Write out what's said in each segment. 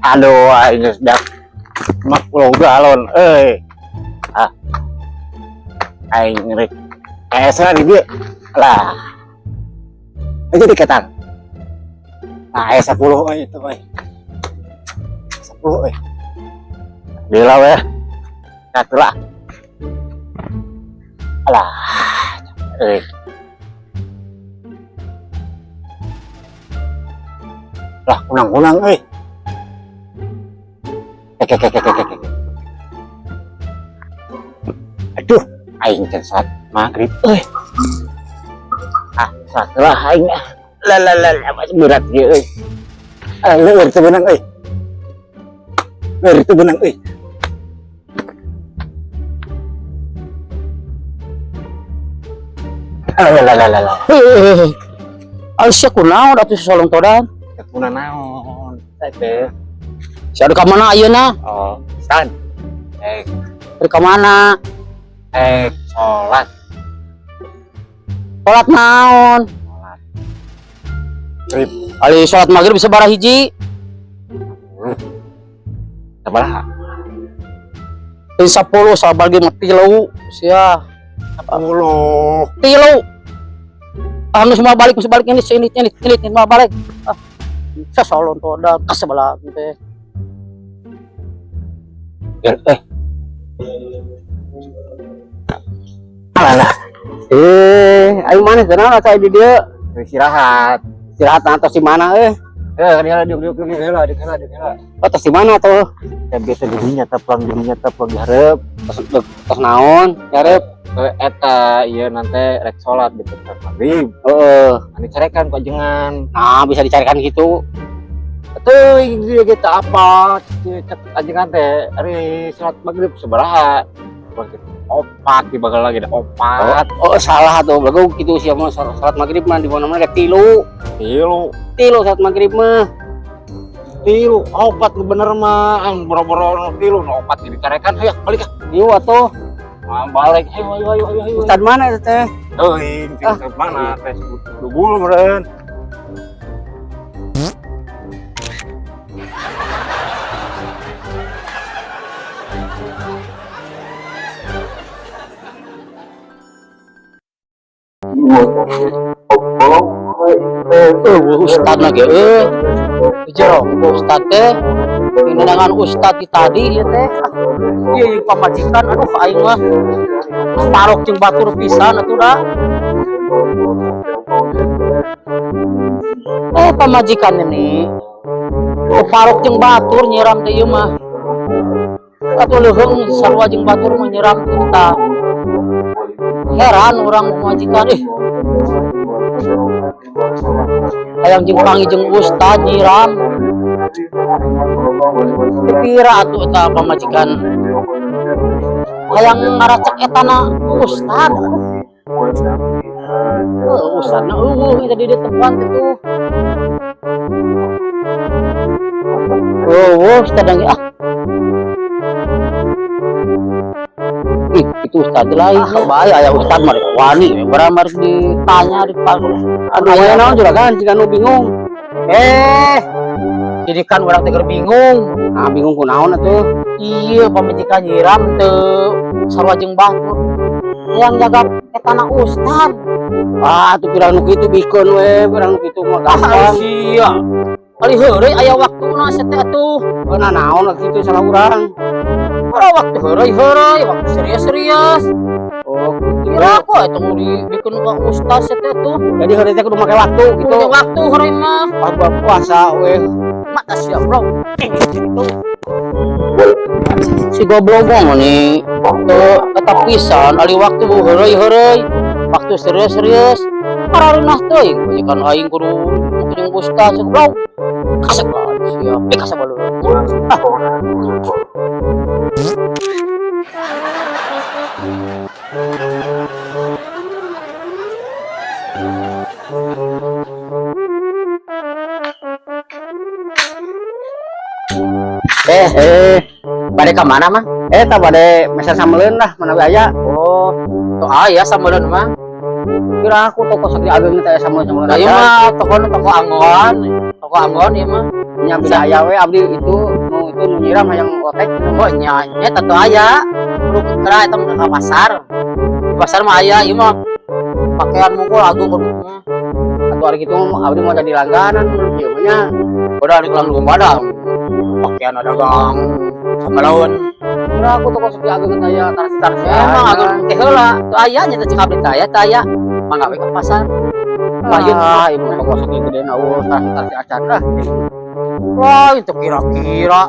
Aduh, aing geus dak 50 galon euy. Ah. Aing rek esa di dieu. Lah. Aja diketan. Nah, aya 10 euy itu euy. 10 euy. Gila weh. Satu lah. Alah. Euy. Lah, kunang-kunang euy. Kek. Aduh, aing can salat maghrib euy. Ah, salat lah aing ah. Lah lah lah, lah berat ieu euy. Ah, leueur teu beunang euy. Leueur teu beunang euy. Ah, lah lah lah lah. Hehehe. Aisyah kunaon atuh solong todan? Kuna naon? Teh. Si adu ka mana ayeuna? Oh, Stan. Dari ka mana? Salat. Salat naon? Salat. Maghrib. Ali salat maghrib sabaraha hiji? Sabaraha? Di 10 sabar ge mah 3 sia. 10. 3. Ah, geus moal balik, geus balik ini sini ini ini ini moal balik. Ah. Sasolon todan kasebelah teh. Alah. Ayo mana kenal atuh di dieu? Istirahat. Istirahat atos di mana euy? Dia diuk diuk diuk heula, diuk heula, diuk heula. Oh, tos di mana tuh? Ya biasa dirinya teplang dirinya teplang dihareup. Tos tos naon? Dihareup. Eta ieu nanti rek salat di tempat maghrib. Heeh. Anu carekan ku ajengan. Nah, bisa dicarikan gitu. Teuing dia gitu apa? Cek ajengan teh ari salat maghrib sabaraha? Opat di bagal lagi ada opat. Oh, salah tuh. Bego gitu sih mah salat maghrib mah di mana-mana kayak tilu. Tilu. Tilu salat maghrib mah. Tilu, opat nu bener mah. Ang boro-boro tilu nu opat dicarekan. Hayo balik ah. Ieu atuh. Ah, balik. Ayo ayo ayo ayo ayo. Ustad mana itu teh? Euy, ah. Mana teh dugul meureun. Ustad lagi euy. Jero, ustad teh dengan ustad di tadi ieu teh. Ieu jeung pamajikan aduh aing mah parok jeung batur pisan atuh da. Pamajikan ini parok jeung batur nyiram teh ieu mah. Atuh leuheung sarua jeung batur mah nyiram teh kita. Heran urang pamajikan ih. Hayang jeung pangi jeung ustad nyiram. Kepira atuh eta pamajikan. Hayang ngaracek etana ustad. Ustadna eueuh eta di tepuan kitu. Eueuh ustad lagi ah. Ih, itu ustad lain. Ah, bahaya aya ustad mah rek wani baramar ditanya di pagu. Aduh, aya naon juragan jika nu bingung. Jadi kan urang teh keur bingung. Nah, bingung kunaon atuh? Iya, pamajikan nyiram teu sarua jeung batur. Yang jaga etana ustad. Ah, atuh pirang nu kitu bikeun we, pirang nu kitu mah gampang. Ah, sia. Kali heureuy aya waktuna sia teh atuh. Oh, nah naon kitu salah urang. Ora waktu heureuy-heureuy, waktu serius-serius. Oh, gitu. Kira aku atuh nu dibikeun ka ustad sia teh atuh. Jadi heureuy teh kudu make waktu gitu. Kudu waktu heureuy mah. Ah, buat puasa we. Mata sia, bro. Gitu. Si goblok mah nih teu eta pisan ali waktu heureuy-heureuy, waktu serius-serius. Parareunah teuing majikan aing kudu jeung ustad sia goblok. Kasep lah sia, kasep bae. Ah. Bade ka mana mah? Tah bade meser sameleun lah, mana we aya. Oh, tuh aya sameleun mah. Kira aku toko sakti ageung teh sameleun-sameleun. Lah ieu mah toko toko anggoan. Toko Ambon ieu mah. Nya beda aya we abdi itu nu itu nu nyiram hayang lotek. Oh nya, nya tentu aya. Kudu tera eta mah ka pasar. Di pasar mah aya ieu mah. Pakaian mungkul agung kudu mah. Atuh ari kitu mah abdi mau jadi langganan ieu mah nya. Udah di kelang badang. Pakaian dagang sama laun. Kira aku toko sepi agung teh aya tarasi-tarasi. Emang agung teh heula. Teu aya nya teh cek abdi teh aya teh aya. Mangga we ka pasar. Payun. Ah, ieu mah toko sepi gede na eueuh tarasi-tarasi acan lah. Wah, itu kira-kira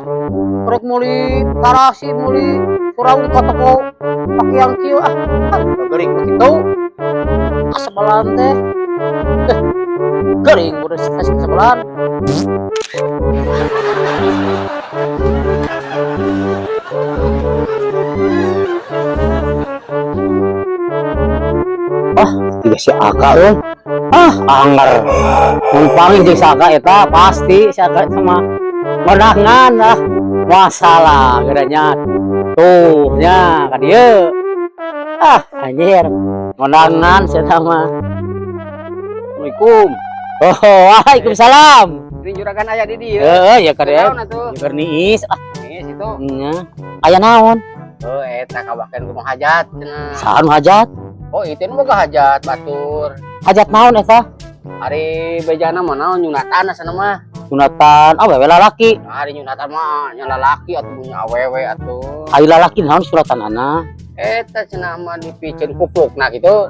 rek meuli tarasi meuli kurang di toko pakaian kieu ah. Ah, gering begitu. Kasebelan teh. Eh, gering udah kasebelan. Ah, tiga si Aka euy. Ah, anggar. Mun paling jeung si Aka eta pasti si Aka eta mah menangan lah. Masalah geranya. Tuh nya ka dieu. Ah, anjir. Menangan si eta mah. Assalamualaikum. Oh, waalaikumsalam. Ini juragan aya di dieu. Heeh, ya ka dieu. Naon atuh? Ya keur niis. Ah, Nih situ. nya. Aya naon? Oh, eta kawakeun kumaha hajat cenah. Saha nu hajat? Oh, itu nu boga hajat batur. Hajat naon eta? Ari bejana mah naon nyunatan asana mah. Sunatan awewe lalaki. Nah, ari nyunatan mah nya lalaki atuh punya awewe atuh. Ari lalaki naon sunatan Eta cenah mah dipiceun kuplukna gitu.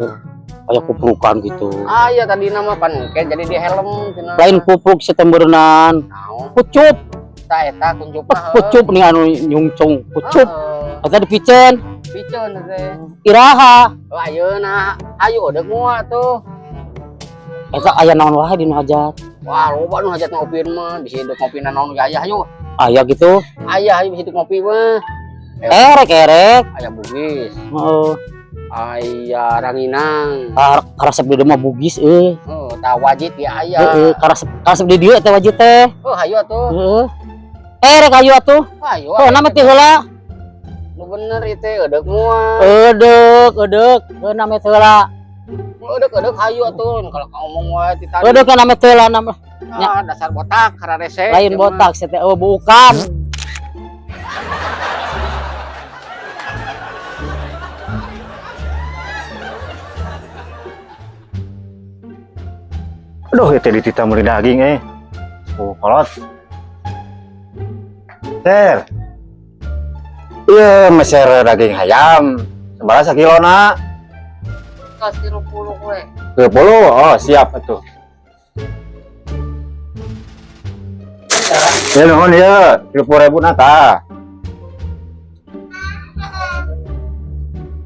Kayak kuplukan gitu. Ah, iya tadi nama pan kayak jadi di helm cenah. Lain kupluk setemberenan. Naon? Kucup, Ta eta kuncup mah. kucup nih anu nyungcung, kucup. Heeh. Eta dipiceun, Piceun teh. iraha. Oh, ayeuna ayo deuk moal tuh. Eta aya naon wae di nu hajat. Wah, loba nu hajat ngopi mah, bisi deuk ngopi naon ge aya hayu. Aya gitu. Aya hayu bisi deuk ngopi mah. Erek erek. Aya bugis, Heeh. aya ranginang. Karasep di dieu mah bugis euy. Oh, tah wajit ge aya. Heeh, karasep karasep di dieu eta wajit teh. Oh, hayu atuh. Heeh. Erek ayo atuh. Hayu. Oh, nama teh heula. Nu bener ieu teh eudeuk moal. Eudeuh, eudeuh, heuh nama teh heula. Eudeuk eudeuk hayu atuh kalau ngomong wae ti tadi. Eudeuh kana teh heula nama. Ah, dasar botak kararese. Lain botak sia teh. Oh, bukan. Aduh, itu ditita meuli daging eh. Oh, kolot. Ter. Iya, meser daging ayam. Sabaraha sakilona? 30 we. 30. Oh, siap atuh. Ya nuhun ya, 30.000 nata.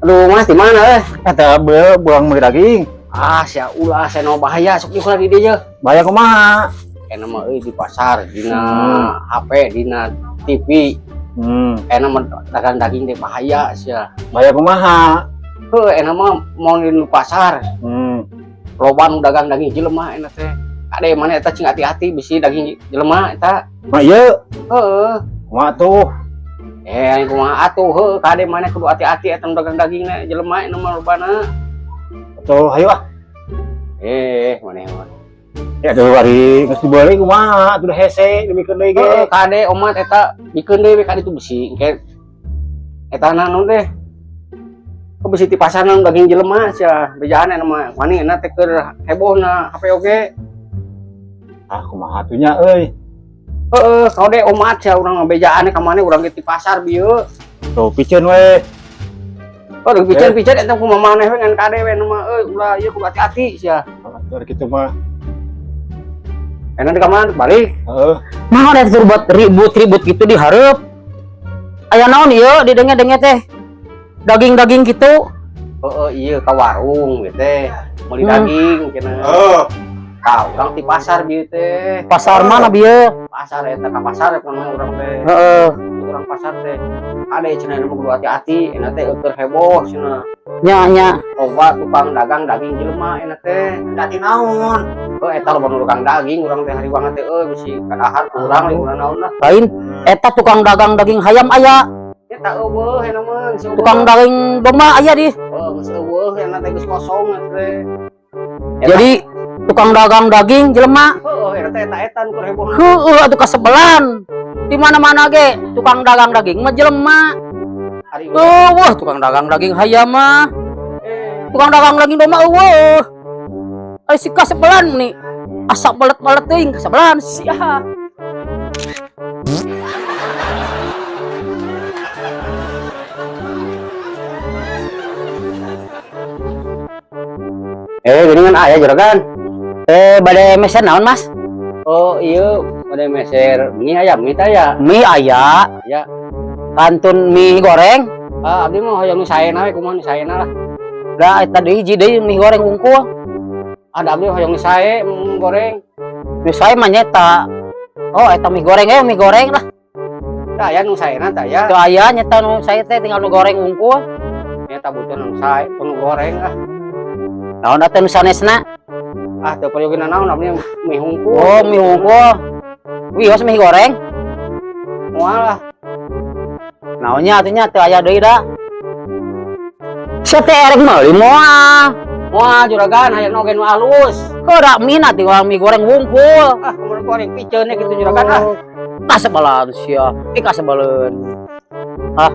Aduh, Mas di mana eh? Kata beuh buang meuli daging. Ah, sia ulah sia no bahaya sok ieu di dieu. Bahaya kumaha? Enak mah euy di pasar, dina HP, dina TV. Enak mah dagang daging teh bahaya sia. Bahaya kumaha? Heuh, enak mah mau di pasar. Loba nu dagang daging jelema enak teh. Ade mana eta cing hati-hati bisi daging jelema eta. Mah ieu. Heuh. Kumaha tuh? Kumaha atuh heuh kade mana kudu hati-hati eta nu dagang daging na jelema enak mah lobana. Tuh, hayu ah. Maneh mah. Ya tuh ari geus dibeuli kumaha atuh hese dibikeun deui ge. Heuh, kade omat eta bikeun deui we ka ditu bisi engke. Eta naon teh? Kok bisi ti pasar naon daging jelema sia, bejaan eta mah wani enak teh keur hebohna HP oge. Ah, kumaha atuh nya euy. Heeh, kau deh omat sia urang ngabejaan ka mana urang ge ti pasar bieu. Tuh piceun we. Oh, piceun-piceun eta kumaha maneh we ngan kade we nu mah euy ulah ieu kudu hati-hati sia. Atuh kitu mah. Enak di kamar balik. Heeh. Naon eta buat ribut-ribut gitu di hareup. Aya naon ieu didenge-denge teh? Daging-daging gitu. Heeh, ieu ka warung ieu teh. Meuli daging cenah. Heeh. Tah, urang ti pasar bieu teh. Pasar mana bieu? Pasar eta ka pasar kumaha urang teh. Heeh. Urang pasar teh. Ade cenah nu kudu hati-hati, enak teh eueuh heboh cenah. Nya nya. Loba tukang dagang daging jelema enak teh. Hati naon? Heuh eta loba nu tukang daging urang teh hari banget teh euy bisi kadahar kurang urang naon lah. Lain eta tukang dagang daging hayam aya. Eta eueuh eta mah geus eueuh. Tukang daging domba aya di. Heuh geus eueuh eta teh geus kosong eta teh. Jadi Tukang dagang daging jelema. Heeh, eta teh eta eta nu keur heboh. Heueuh atuh kasebelan. Di mana-mana ge tukang dagang daging mah jelema. Ari Eueuh tukang dagang daging hayam mah. eh Tukang dagang daging domba eueuh. Ari si kasebelan nih. Asa belet-belet teuing kasebelan sia. Eh, geuningan aya juragan. Eh, bade meser naon, Mas? Oh, iya, bade meser mie ayam, mie teh aya. Mie aya, Ya. kantun mie goreng. Ah, abdi mah hoyong nu saena we, kumaha nu saena lah. Da eta deui hiji deui mie goreng wungkul. Ada abdi hoyong nu sae goreng. Mie sae mah nyeta. Oh, eta mie goreng mie goreng lah. Tah aya nu saena tah aya. Teu aya nyeta nu sae teh tinggal nu goreng wungkul. Nyeta butuh nu sae, nu goreng ah. Naon atuh nu sanesna? Ah, teu perlu naon abdi mie hungkul. Oh, mie wungkul. Wios mie goreng. Moal lah. Naonnya atuh nya teu aya deui da. Sia teh erek meuli moal. Moal juragan hayang oge nu alus. Kok mie na tinggal mie goreng wungkul. Ah, kumaha goreng piceun gitu juragan ah. Kasebelan sia. Ih kasebeleun. Ah,